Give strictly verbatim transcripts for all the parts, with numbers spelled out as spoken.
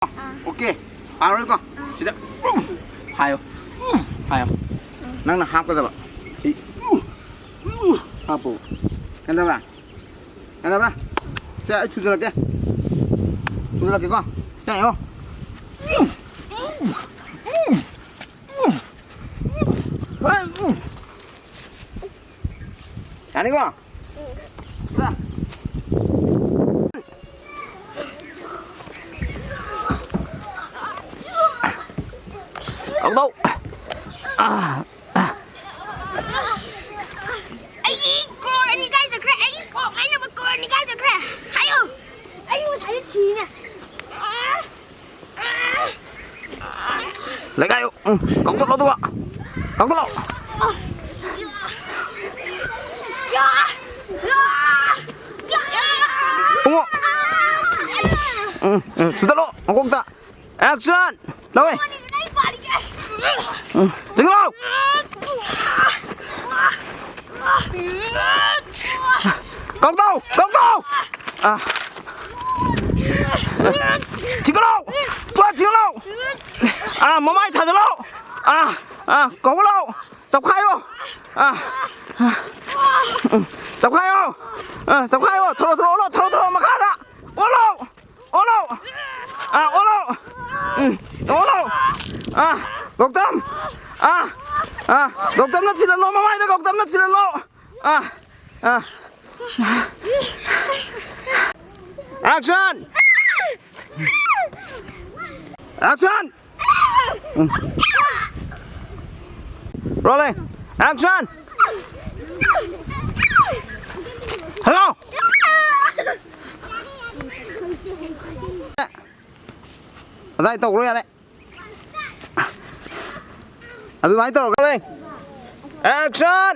Okay. ꯄꯥꯔꯣꯏꯀꯣ꯫ ꯁꯤꯗ ꯍꯥꯏꯌꯣ꯫ ꯍꯥꯏꯌꯣ꯫ ꯅꯪꯅ ꯍꯥꯞꯀꯗꯕ꯫ ꯁꯤ ꯍꯥꯞꯄꯣ꯫ ꯌꯥꯗꯕ꯭ꯔꯥ? ꯌꯥꯗꯕ꯭ꯔꯥ? ꯁꯦ, ꯑꯩ ꯁꯨꯖꯜꯂꯛꯀꯦ꯫ ꯁꯨꯖꯜꯂꯛꯀꯦꯀꯣ꯫ ꯁꯦ, ꯌꯦꯡꯉꯣ꯫ ꯌꯥꯅꯤꯀꯣ? ꯀꯧꯗꯧ꯫ ꯑꯩꯒꯤ ꯀ꯭ꯔꯣꯔ ꯑꯅꯤ ꯀꯥꯏ ꯆꯠꯈ꯭ꯔꯦ? ꯑꯩꯒꯤ ꯀ꯭ꯔꯣꯔ ꯀꯥꯏꯅꯕ ꯀ꯭ꯔꯣꯔ ꯑꯅꯤ ꯀꯥꯏ ꯆꯠꯈ꯭ꯔꯦ? ꯍꯥꯏꯌꯨ! ꯑꯩ ꯉꯁꯥꯏꯗ ꯊꯤꯔꯤꯅꯦ꯫ ꯂꯩꯀꯥꯏ, ꯎꯝ, ꯀꯧꯊꯠꯂꯣ ꯑꯗꯨꯒ꯫ ꯀꯧꯊꯠꯂꯣ꯫ ꯎꯝ, ꯎꯝ, ꯁꯨꯗꯠꯂꯣ, ꯃꯀꯣꯛꯇ꯫ Action! ꯂꯧꯋꯦ꯫ ꯎꯝ, ꯆꯤꯡꯂꯣ! ꯀꯧꯗꯧ! ꯀꯧꯗꯧ! ꯑꯥ꯫ ꯊꯤꯒꯠꯂꯣ! ꯄꯨꯔꯥ ꯊꯤꯒꯠꯂꯣ! ꯑꯥ, ꯃꯃꯥꯏ ꯊꯥꯖꯤꯜꯂꯣ! ꯑꯥ, ꯑꯥ, ꯀꯧꯒꯠꯂꯣ! ꯆꯞꯈꯥꯏꯌꯣ! ꯑꯥ, ꯑꯥ, ꯎꯝ, ꯆꯞꯈꯥꯏꯌꯣ! ꯑꯥ, ꯆꯞꯈꯥꯏꯌꯣ! ꯊꯧꯔꯣ, ꯊꯧꯔꯣ, ꯑꯣꯜꯂꯣ, ꯊꯧꯔꯣ, ꯊꯧꯔꯣ, ꯃꯈꯥꯗ! ꯑꯣꯜꯂꯣ! ꯑꯣꯜꯂꯣ! ꯑꯥ, ꯑꯣꯜꯂꯣ! ꯎꯝ, ꯑꯣꯜꯂꯣ! ꯑꯥ, ꯒꯧꯇꯝ! ꯑꯥ, ꯑꯥ, ꯒꯧꯇꯝꯅ ꯊꯤꯜꯍꯜꯂꯣ, ꯃꯃꯥꯏꯗ ꯒꯧꯇꯝꯅ ꯊꯤꯜꯍꯜꯂꯣ! ꯑꯥ, ꯑꯥ꯫ Action! Action! ꯎꯝ꯫ Rolling! Action! Hello! ꯑꯗꯥꯏ ꯇꯧꯔꯣ ꯌꯥꯔꯦ꯫ ꯑꯗꯨꯃꯥꯏꯅ ꯇꯧꯔꯒ ꯂꯩ꯫ Action!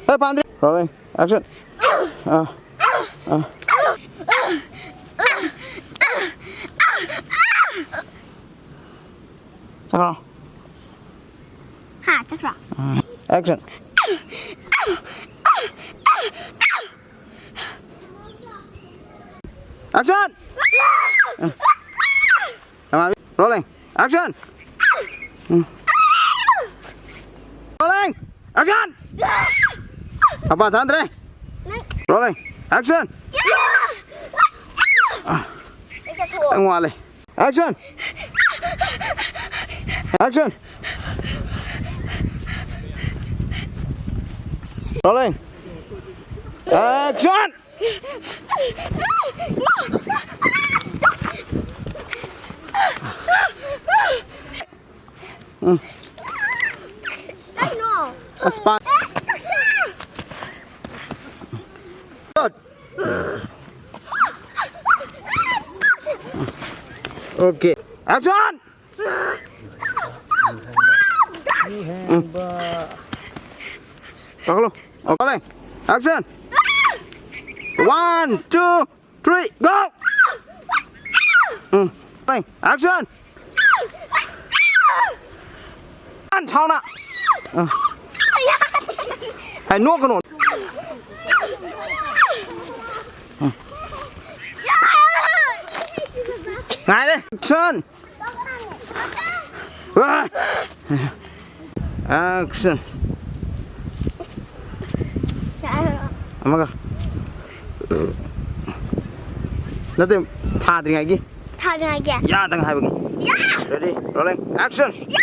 ꯍꯦ, ꯄꯥꯟꯗ꯭ꯔꯤ꯫ Rolling. Action. ꯑꯥ꯫ ꯑꯥ꯫ ꯆꯠꯈ꯭ꯔꯣ꯫ ꯍꯥ, ꯆꯠꯈ꯭ꯔꯣ? ꯑꯥ꯫ Action. Action! Rolling. Action! Rolling. Action! ꯃꯄꯥ ꯆꯥꯟꯗ꯭ꯔꯦ꯫ Rolling. Action! ꯈꯤꯇꯪ ꯋꯥꯠꯂꯦ꯫ Action! Action! Rolling. Action! ꯎꯝ꯫ ꯑꯁ, ꯄꯥ-, Okay. Action! ꯎꯝ꯫ ꯀꯥꯈꯠꯂꯣ꯫ ꯑꯣ, ꯀꯥꯈꯠꯂꯦ꯫ Action! One, two, three, go! ꯎꯝ꯫ Action! ꯁꯥꯎꯅ꯫ ꯑ꯫ ꯍꯥꯏ, ꯅꯣꯛꯀꯅꯣ꯫ ꯉꯥꯏꯔꯦ꯫ Action! Action! ꯑꯃꯒ꯫ ꯅꯠꯇꯦ, ꯊꯥꯗ꯭ꯔꯤꯉꯩꯒꯤ꯫ ꯊꯥꯗ꯭ꯔꯤꯉꯩꯒꯤ? ꯌꯥꯗꯪ ꯍꯥꯏꯕꯒꯤ꯫ ꯌꯥ! Ready, rolling, action! ꯌꯥ!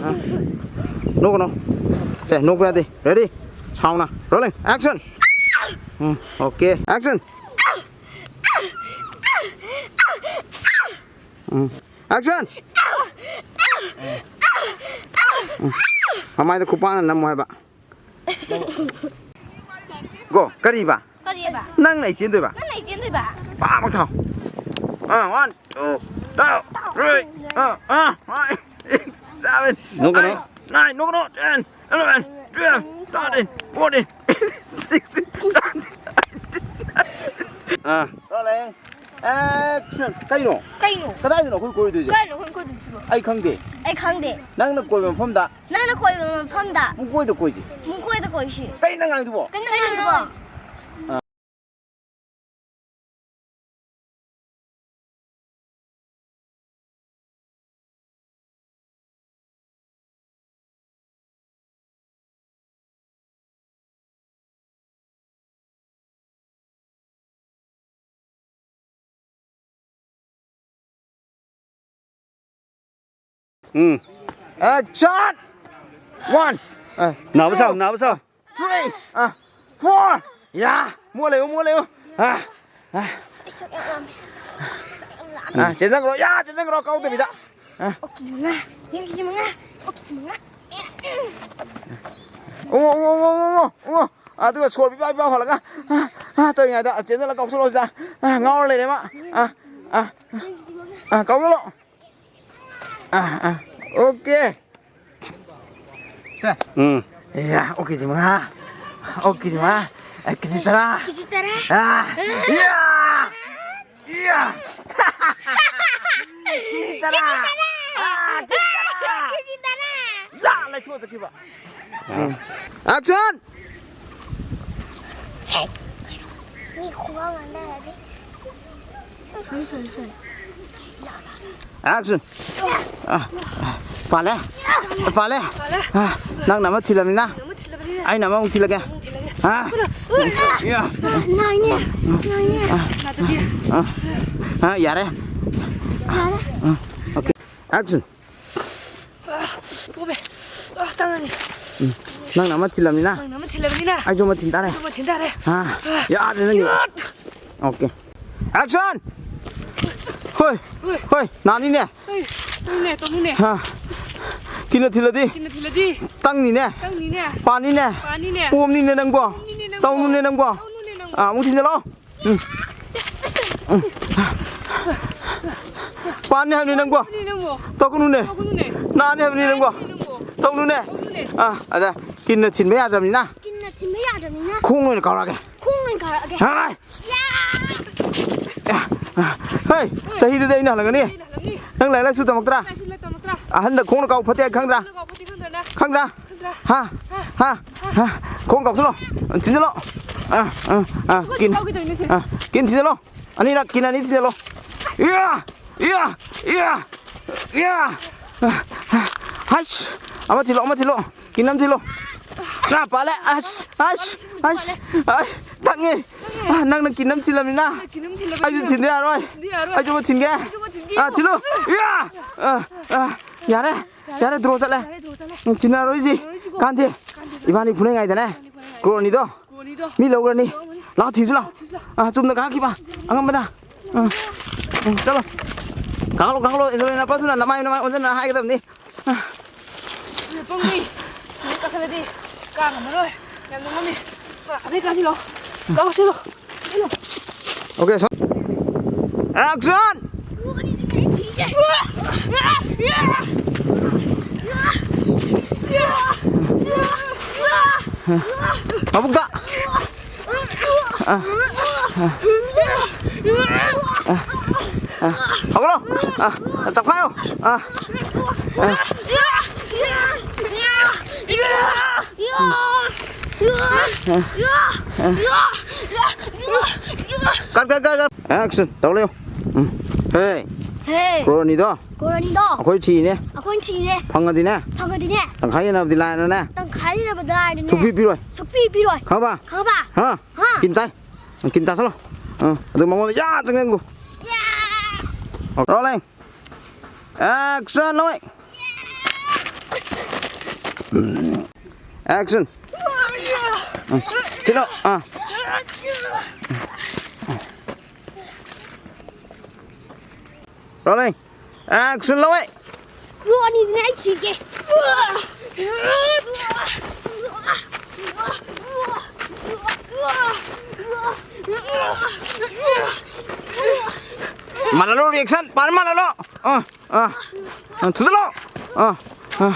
ꯑ, ꯅꯣꯛꯀꯅꯣ꯫ ꯁꯦ, ꯅꯣꯛꯄ ꯌꯥꯗꯦ꯫ Ready? ꯁꯥꯎꯅ꯫ Rolling, action! ꯎꯝ, okay, action! ꯎꯝ, action! ꯎꯝ, ꯃꯃꯥꯏꯗ ꯈꯨꯄꯥꯛꯅ ꯅꯝꯃꯣ ꯍꯥꯏꯕ꯫ Go. ꯀꯔꯤꯕ? ꯀꯔꯤꯕ? ꯅꯪꯅ ꯑꯩ ꯆꯦꯟꯗꯣꯏꯕ? ꯅꯪꯅ ꯑꯩ ꯆꯦꯟꯗꯣꯏꯕ? ꯄꯥꯃꯛ ꯊꯥꯎ꯫ ꯑꯥ, one, two, three, ꯑꯥ, ꯑꯥ, five, six, seven, ꯅꯣꯛꯀꯅꯣ꯫ Eight, nine, ꯅꯣꯛꯀꯅꯣ, ten, eleven, twelve, thirteen, fourteen, sixteen, seventeen, eighteen, nineteen. ꯑꯥ꯫ Rolling. Action. ꯀꯩꯅꯣ? ꯀꯩꯅꯣ? ꯀꯗꯥꯏꯗꯅꯣ ꯑꯩꯈꯣꯏ ꯀꯣꯏꯔꯨꯗꯣꯏꯁꯦ? ꯀꯩꯅꯣ ꯑꯩꯈꯣꯏ ꯀꯣꯏꯔꯨꯗꯣꯏꯁꯤꯕꯣ? ꯑꯩ ꯈꯪꯗꯦ꯫ ꯑꯩ ꯈꯪꯗꯦ꯫ ꯅꯪꯅ ꯀꯣꯏꯕ ꯃꯐꯝꯗ꯫ ꯅꯪꯅ ꯀꯣꯏꯕ ꯃꯐꯝꯗ꯫ ꯄꯨꯡꯀꯣꯏꯗ ꯀꯣꯏꯁꯤ꯫ ꯄꯨꯡꯀꯣꯏꯗ ꯀꯣꯏꯁꯤ꯫ ꯀꯩꯅꯣ ꯅꯪ ꯉꯥꯡꯉꯤꯗꯨꯕꯣ? ꯀꯩꯅꯣ ꯅꯪ ꯉꯥꯡꯉꯤꯗꯨꯕꯣ? ꯎꯝ꯫ Action! One! ꯑ, ꯅꯥꯕ ꯁꯥꯎ, two, ꯅꯥꯕ ꯁꯥꯎ꯫ Three! ꯑ, four! ꯌꯥ! ꯃꯣ ꯂꯩꯌꯨ, ꯃꯣ ꯂꯩꯌꯨ꯫ ꯑ, ꯑ꯫ ꯑ, ꯆꯦꯟꯖꯟꯈ꯭ꯔꯣ, ꯌꯥ, ꯆꯦꯟꯖꯟꯈ꯭ꯔꯣ, ꯀꯥꯎꯗꯕꯤꯗ꯫ ꯑ꯫ ꯑꯣ, ꯀꯦꯖꯤ ꯃꯉꯥ꯫ ꯌꯦꯟ ꯀꯦꯖꯤ ꯃꯉꯥ꯫ ꯑꯣ, ꯀꯦꯖꯤ ꯃꯉꯥ꯫ ꯎꯝ, ꯎꯝ, ꯎꯝ꯫ ꯑꯗꯨꯒ ꯁꯣꯔ ꯄꯤꯄꯥ ꯄꯤꯄꯥ ꯍꯣꯜꯂꯒ, ꯑ, ꯑ, ꯇꯧꯔꯤꯉꯩꯗ ꯆꯦꯟꯖꯜꯂ ꯀꯥꯎꯁꯜꯂꯣ ꯁꯤꯗ꯫ ꯑ, ꯉꯥꯎꯔ ꯂꯩꯔꯦ ꯃꯥ꯫ ꯑ, ꯑ, ꯑ, ꯀꯥꯎꯁꯜꯂꯣ꯫ ꯑ, ꯑ, OK꯫ ꯎꯝ꯫ ꯌꯥ, ꯑꯣ, ꯀꯦꯖꯤ ꯃꯉꯥ꯫ ꯑꯣ, ꯀꯦꯖꯤ ꯃꯉꯥ꯫ ꯑ, ꯀꯦꯖꯤ ꯇꯔꯥ꯫ ꯀꯦꯖꯤ ꯇꯔꯥ꯫ ꯑ, ꯌꯥ! ꯏꯌꯥ! ꯀꯦꯖꯤ ꯇꯔꯥ! ꯀꯦꯖꯤ ꯇꯔꯥ! ꯑꯥ, ꯀꯦꯖꯤ ꯇꯔꯥ! ꯀꯦꯖꯤ ꯇꯔꯥ! ꯌꯥ! ꯂꯩꯊꯣꯛꯑ ꯆꯠꯈꯤꯕ꯫ ꯎꯝ꯫ Action! ꯃꯤ ꯈꯣꯡꯒꯥꯎ ꯅꯥꯟꯊꯔꯗꯤ꯫ Sorry, sorry, sorry꯫ Action! ꯑ, ꯑ, ꯄꯥꯜꯂꯦ? ꯄꯥꯜꯂꯦ? ꯄꯥꯜꯂꯦ꯫ ꯑ, ꯅꯪꯅ ꯑꯃ ꯊꯤꯜꯂꯕꯅꯤꯅ ꯑꯃ ꯊꯤꯜꯂꯕꯅꯤꯅ ꯑꯩꯅ ꯑꯃꯃꯨꯛ ꯊꯤꯜꯂꯒꯦ꯫ ꯑꯃꯨꯛ ꯊꯤꯜꯂꯒꯦ꯫ ꯑ? ꯌꯥ꯫ ꯅꯥꯏꯅꯦ, ꯅꯥꯏꯅꯦ꯫ ꯅꯥꯗꯗꯤ꯫ ꯑ, ꯑ, ꯌꯥꯔꯦ꯫ ꯌꯥꯔꯦ꯫ ꯑ, OK꯫ Action꯫ ꯑ, ꯄꯣꯝꯃꯦ꯫ ꯑ, ꯇꯥꯡꯉꯅꯤ꯫ ꯎꯝ꯫ ꯅꯪꯅ ꯑꯃ ꯊꯤꯜꯂꯕꯅꯤꯅ ꯅꯪꯅ ꯑꯃ ꯊꯤꯜꯂꯕꯅꯤꯅ ꯑꯩꯁꯨ ꯑꯃ ꯊꯤꯟ ꯇꯥꯔꯦ꯫ ꯑꯩꯁꯨ ꯑꯃ ꯊꯤꯟ ꯇꯥꯔꯦ꯫ ꯑ, ꯑ꯫ ꯌꯥꯗ꯭ꯔꯦ ꯅꯪꯒꯤ꯫ ꯌꯥꯠ! OK꯫ Action! ꯍꯣꯏ꯫ ꯍꯣꯏ꯫ ꯍꯣꯏ, ꯅꯥꯅꯤꯅꯦ꯫ ꯍꯣꯏ, ꯇꯧꯅꯨꯅꯦ, ꯇꯧꯅꯨꯅꯦ꯫ ꯍꯥ꯫ ꯀꯤꯟꯅ ꯊꯤꯜꯂꯗꯤ? ꯀꯤꯟꯅ ꯊꯤꯜꯂꯗꯤ? ꯇꯪꯅꯤꯅꯦ꯫ ꯇꯪꯅꯤꯅꯦ꯫ ꯄꯥꯅꯤꯅꯦ꯫ ꯄꯥꯅꯤꯅꯦ꯫ ꯄꯣꯝꯅꯤꯅꯦ ꯅꯪꯕꯣ꯫ ꯄꯣꯝꯅꯤꯅꯦ ꯅꯪꯕꯣ꯫ ꯇꯧꯅꯨꯅꯦ ꯅꯪꯕꯣ꯫ ꯇꯧꯅꯨꯅꯦ ꯅꯪꯕꯣ꯫ ꯑꯥ, ꯑꯃꯨꯛ ꯊꯤꯟꯖꯜꯂꯣ꯫ ꯎꯝ꯫ ꯎꯝ꯫ ꯄꯥꯅꯤ ꯍꯥꯏꯕꯅꯤ ꯅꯪꯕꯣ꯫ ꯄꯥꯅꯤ ꯅꯪꯕꯣ꯫ ꯇꯧꯒꯅꯨꯅꯦ꯫ ꯇꯧꯒꯅꯨꯅꯦ꯫ ꯅꯥꯅꯤ ꯍꯥꯏꯕꯅꯤ ꯅꯪꯕꯣ꯫ ꯅꯥꯅꯤ ꯅꯪꯕꯣ꯫ ꯇꯧꯅꯨꯅꯦ꯫ ꯇꯧꯅꯨꯅꯦ꯫ ꯑꯥ, ꯑꯗ ꯀꯤꯟꯅ ꯊꯤꯟꯕ ꯌꯥꯗ꯭ꯔꯕꯅꯤꯅ꯫ ꯀꯤꯟꯅ ꯊꯤꯟꯕ ꯌꯥꯗ꯭ꯔꯕꯅꯤꯅ꯫ ꯈꯣꯡ ꯑꯣꯏꯅ ꯀꯥꯎꯔꯛꯑꯒꯦ꯫ ꯈꯣꯡ ꯑꯣꯏꯅ ꯀꯥꯎꯔꯛꯑꯒꯦ꯫ ꯍꯥꯏ! ꯌꯥ! ꯍꯦ, ꯆꯍꯤꯗꯨꯗꯤ ꯑꯩꯅ ꯍꯜꯂꯒꯅꯤ꯫ ꯑꯩꯅ ꯍꯜꯂꯝꯅꯤ꯫ ꯅꯪ ꯂꯥꯏꯔꯤꯛ ꯂꯥꯏꯁꯨ ꯇꯝꯃꯛꯇ꯭ꯔꯥ? ꯂꯥꯏꯔꯤꯛ ꯂꯥꯏꯁꯨ ꯇꯝꯃꯛꯇ꯭ꯔꯥ? ꯑꯍꯟꯗ ꯈꯣꯡꯅ ꯀꯥꯎ ꯐꯠꯇꯦ ꯈꯪꯗ꯭ꯔꯥ? ꯈꯣꯡꯅ ꯀꯥꯎ ꯐꯠꯇꯦ ꯈꯪꯗ꯭ꯔꯥ? ꯈꯪꯗ꯭ꯔꯥ? ꯈꯪꯗ꯭ꯔꯥ? ꯍꯥ? ꯍꯥ? ꯍꯥ? ꯈꯣꯡ ꯀꯥꯎꯁꯤꯜꯂꯣ꯫ ꯊꯤꯟꯖꯤꯜꯂꯣ꯫ ꯑꯥ, ꯑꯥ, ꯑꯥ, ꯀꯤꯟ꯫ ꯀꯥꯎꯒꯦ ꯇꯧꯔꯤꯅꯦ ꯁꯦ꯫ ꯑꯥ, ꯀꯤꯟ ꯊꯤꯟꯖꯤꯜꯂꯣ꯫ ꯑꯅꯤꯔꯛ, ꯀꯤꯟ ꯑꯅꯤ ꯊꯤꯟꯖꯤꯜꯂꯣ꯫ ꯏꯌꯥ! ꯏꯌꯥ! ꯏꯌꯥ! ꯏꯌꯥ! ꯍꯩꯁ! ꯑꯃ ꯊꯤꯜꯂꯣ, ꯑꯃ ꯊꯤꯜꯂꯣ꯫ ꯀꯤꯟ ꯑꯃ ꯊꯤꯜꯂꯣ꯫ ꯉꯥ ꯄꯥꯜꯂꯦ꯫ ꯑꯁ! ꯑꯁ! ꯑꯁ! ꯑꯁ! ꯇꯪꯉꯦ꯫ ꯑ, ꯅꯪꯅ ꯀꯤꯟ ꯑꯃ ꯊꯤꯜꯂꯕꯅꯤꯅ ꯀꯤꯟ ꯑꯃ ꯊꯤꯜꯂꯕꯅꯤꯅ ꯑꯩꯁꯨ ꯊꯤꯟꯗ ꯌꯥꯔꯣꯏ꯫ ꯊꯤꯟꯗ ꯌꯥꯔꯣꯏ꯫ ꯑꯩꯁꯨ ꯑꯃ ꯊꯤꯟꯒꯦ꯫ ꯑꯩꯁꯨ ꯑꯃ ꯊꯤꯟꯒꯦ꯫ ꯑ, ꯊꯤꯜꯂꯨ꯫ ꯏꯌꯥ! ꯑ, ꯑ꯫ ꯌꯥꯔꯦ, ꯌꯥꯔꯦ, ꯗ꯭ꯔꯣ ꯆꯠꯂꯦ꯫ ꯎꯝ, ꯆꯤꯟꯅꯔꯣꯏꯁꯤ꯫ ꯀꯥꯟꯗꯦ꯫ ꯏꯕꯥꯅꯤ ꯐꯨꯅꯉꯥꯏꯗꯅꯦ꯫ ꯀ꯭ꯔꯣꯔ ꯑꯅꯤꯗꯣ ꯃꯤ ꯂꯧꯈ꯭ꯔꯅꯤ꯫ ꯂꯥꯛꯑꯣ, ꯊꯤꯁꯨ ꯂꯥꯛꯑꯣ꯫ ꯑꯥ, ꯆꯨꯝꯅ ꯀꯥꯈꯤꯕ ꯑꯉꯝꯕꯗ꯫ ꯎꯝ, ꯎꯝ, ꯆꯠꯂꯣ꯫ ꯀꯥꯈꯠꯂꯣ, ꯀꯥꯈꯠꯂꯣ, ꯑꯦꯟꯗ꯭ꯔꯣꯅꯤ ꯅꯄꯥꯗꯨꯅ ꯅꯃꯥꯏ, ꯅꯃꯥꯏ ꯑꯣꯟꯁꯤꯟꯅ ꯍꯥꯏꯒꯗꯕꯅꯤ꯫ ꯄꯨꯡꯅꯤ꯫ ꯁꯤꯗ ꯀꯥꯈꯠꯂꯗꯤ ꯀꯥ ꯉꯝꯃꯔꯣꯏ꯫ ꯌꯥꯝ ꯅꯣꯝꯃꯝꯃꯤ꯫ ꯀꯥꯈꯠꯂꯦ, ꯀꯥꯁꯤꯜꯂꯣ꯫ ꯀꯥꯈꯠꯁꯤꯜꯂꯣ꯫ ꯆꯦꯜꯂꯣ꯫ Okay, so, action! ꯃꯕꯨꯛꯇ꯫ ꯑꯥ꯫ ꯑꯥ꯫ ꯑꯥ꯫ ꯑꯥ꯫ ꯍꯧꯒꯠꯂꯣ꯫ ꯑꯥ꯫ ꯆꯞꯈꯥꯏꯌꯣ꯫ ꯑꯥ꯫ ꯑꯥ꯫ ꯀꯠ, ꯀꯠ, ꯀꯠ, ꯀꯠ꯫ Action. ꯇꯧ ꯂꯩꯌꯨ꯫ ꯎꯝ꯫ ꯍꯦ꯫ ꯍꯦ꯫ ꯀ꯭ꯔꯣꯔ ꯑꯅꯤꯗꯣ꯫ ꯀ꯭ꯔꯣꯔ ꯑꯅꯤꯗꯣ꯫ ꯑꯩꯈꯣꯏ ꯊꯤꯅꯦ꯫ ꯑꯩꯈꯣꯏꯅ ꯊꯤꯅꯦ꯫ ꯐꯪꯉꯗꯤꯅꯦ꯫ ꯐꯪꯉꯗꯤꯅꯦ꯫ ꯇꯪꯈꯥꯏ ꯌꯦꯟꯅꯕꯗꯤ ꯂꯥꯏꯔꯅꯦ꯫ ꯇꯪꯈꯥꯏ ꯌꯦꯟꯅꯕꯗꯤ ꯂꯥꯏꯔꯅꯦ꯫ ꯁꯨꯛꯄꯤ ꯄꯤꯔꯣꯏ꯫ ꯁꯨꯛꯄꯤ ꯄꯤꯔꯣꯏ꯫ ꯈꯪꯉꯕ? ꯈꯪꯉꯕ? ꯍꯥ? ꯍꯥ? ꯀꯤꯟ ꯇꯥꯏ꯫ ꯀꯤꯟ ꯇꯥꯁꯜꯂꯣ꯫ ꯑꯥ, ꯑꯗꯨ ꯃꯉꯣꯟꯗ ꯌꯥ ꯆꯪꯁꯤꯟꯈꯣ꯫ ꯌꯥ! Rolling. Action, ꯂꯧꯋꯦ꯫ Action. ꯎꯝ, ꯊꯤꯜꯂꯣ꯫ ꯑꯥ꯫ Rolling. Action, ꯂꯧꯋꯦ꯫ ꯀ꯭ꯔꯣꯔ ꯑꯅꯤꯗꯨꯅꯦ ꯑꯩ ꯊꯤꯒꯦ꯫ ꯃꯥꯜꯍꯜꯂꯣ, reaction, ꯄꯥꯔ ꯃꯥꯜꯍꯜꯂꯣ꯫ ꯑꯥ, ꯑꯥ, ꯑꯥ, ꯊꯨꯖꯜꯂꯣ꯫ ꯑꯥ, ꯑꯥ꯫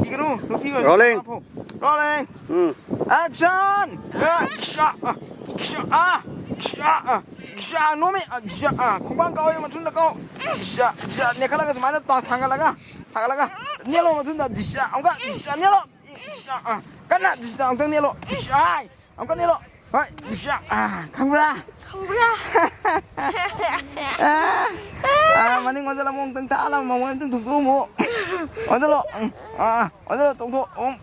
ꯏꯒꯅꯨ, ꯅꯨꯄꯤꯒ Rolling. ꯂꯥꯛꯑꯣ꯫ Rolling. ꯎꯝ꯫ Action! ꯑ, ꯈꯤꯌꯥ, ꯑ, ꯈꯤꯌꯥ, ꯑ, ꯈꯤꯌꯥ, ꯑ, ꯈꯤꯌꯥ, ꯅꯣꯝꯃꯤ, ꯑ, ꯈꯤꯌꯥ, ꯑ, ꯈꯣꯡꯄꯥꯡ ꯀꯥꯎꯋꯤ, ꯃꯊꯨꯟꯗ ꯀꯥꯎ꯫ ꯈꯤꯌꯥ, ꯈꯤꯌꯥ, ꯅꯦꯠꯈꯠꯂꯒ ꯁꯨꯃꯥꯏꯅ ꯇꯥꯎ-, ꯊꯥꯡꯒꯠꯂꯒ, ꯊꯥꯡꯒꯠꯂꯒ, ꯅꯦꯠꯂꯣ ꯃꯊꯨꯟꯗ, ꯈꯤꯌꯥ, ꯑꯃꯨꯛꯀ, ꯈꯤꯌꯥ, ꯅꯦꯠꯂꯣ꯫ ꯈꯤꯌꯥ, ꯑ, ꯀꯟꯅ, ꯈꯤꯌꯥ, ꯑꯃꯨꯛꯇꯪ ꯅꯦꯠꯂꯣ꯫ ꯈꯤꯌꯥ, ꯑꯃꯨꯛꯀ ꯅꯦꯠꯂꯣ꯫ ꯍꯣꯏ, ꯈꯤꯌꯥ, ꯑ, ꯈꯪꯕ꯭ꯔꯥ? ꯈꯪꯕ꯭ꯔꯥ? ꯑꯥ, ꯑꯥ, ꯃꯅꯤꯡ ꯑꯣꯟꯁꯤꯜꯂꯝꯃꯣ, ꯑꯃꯨꯛꯇꯪ ꯇꯥꯛꯍꯜꯂꯝꯃꯣ, ꯑꯃꯨꯛꯇꯪ ꯊꯣꯛꯇꯣꯛꯑꯝꯃꯣ꯫ ꯑꯣꯟꯁꯤꯜꯂꯣ꯫ ꯎꯝ, ꯑꯥ, ꯑꯣꯟꯁꯤꯜꯂꯣ, ꯇꯣꯡꯊꯣꯛ꯫ ꯎꯝ꯫